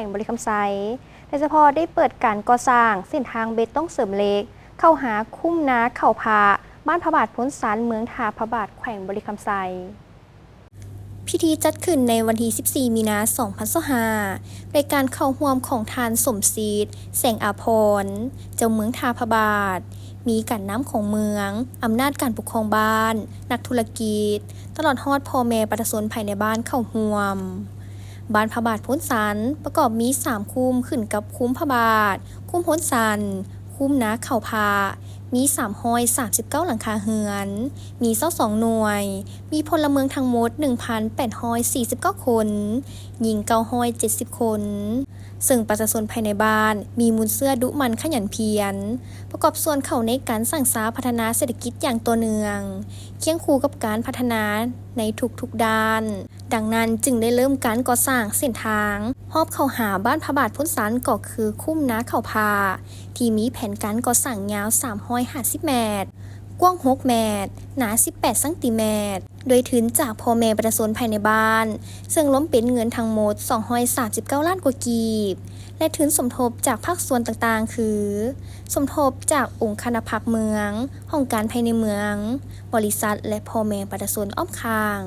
ວງບໍລິຄຳໄຊ ໂດຍສະເພາະໄດ້ເປີດການກໍ່ສ້າງເສັ້ນທາງເບຕົງເສີມເຫຼັກ ເຂົ້າຫາຄຸ້ມນາເຂົ້າພະ ບ້ານພະບາດໂພນຊັນ ເມືອງທ່າພະບາດ ແຂວງບໍລິຄຳໄຊ. ພິທີຈັດຂຶ້ນໃນວັນທີສິບສີ່ ມີນາ ສອງພັນຊາວຫ້າ ໂດຍການເຂົ້າຮ່ວມຂອງທ່ານ ສົມຊີດ ແສງອາພອນ ເຈົ້າເມືອງທ່າພະບາດ, ມີການນຳຂອງເມືອງ, ອຳນາດການປົກຄອງບ້ານ, ນັກທຸລະກິດ, ຕະຫຼອດຮອດພໍ່ແມ່ປະຊາຊົນພາຍໃນບ້ານເຂົ້າຮ່ວມ. ບ້ານພະບາດໂພນຊັນ ປະກອບມີສາມຄຸ້ມ ຂຶ້ນກັບຄຸ້ມພະບາດ, ຄຸ້ມໂພນຊັນ, ຄຸ້ມນາເຂົ້າພະ ມີສາມຮ້ອຍສາມສິບເກົ້າຫຼັງຄາເຮືອນ, ມີຊາວສອງໜ່ວຍ, ມີພົນລະເມືອງທັງໝົດ ໜຶ່ງພັນແປດຮ້ອຍສີ່ສິບເກົ້າຄົນ, ຍິງເກົ້າຮ້ອຍເຈັດສິບຄົນ, ເຊິ່ງປະຊາຊົນພາຍໃນບ້ານມີມູນເຊື້ອດຸໝັ່ນຂະຫຍັນພຽນ, ປະກອບສ່ວນເຂົ້າໃນການສ້າງສາພັດທະນາເສດຖະກິດຢ່າງຕໍ່ເນື່ອງ, ຄຽງຄູ່ກັບການພັດທະນາໃນທຸກໆດ້ານ. ດັ່ງນັ້ນຈຶ່ງໄດ້ເລີ່ມການກໍ່ສ້າງເສັ້ນທາງຮອບເຂົ້າຫາບ້ານພະບາດໂພນຊັນ ກໍຄືຄຸ້ມນາເຂົ້າພະ ທີ່ມີແຜນການກໍ່ສ້າງຍາວສາມຮ້ອຍຫ້າສິບແມັດ, ກວ້າງຫົກແມັດ, ໜາສິບແປດຊັງຕີແມັດ, ໂດຍທຶນຈາກພໍ່ແມ່ປະຊາຊົນພາຍໃນບ້ານ, ເຊິ່ງລວມເປັນເງິນທັງໝົດສອງຮ້ອຍສາມສິບເກົ້າລ້ານກວ່າກີບ ແລະ ທຶນສົມທົບຈາກພາກສ່ວນຕ່າງໆ ຄື ສົມທົບຈາກອົງຄະນະພັກເມືອງ, ຫ້ອງການພາຍໃນເມືອງ, ບໍລິສັດ ແລະ ພໍ່ແມ່ປະຊາຊົນອ້ອມຂ້າງ.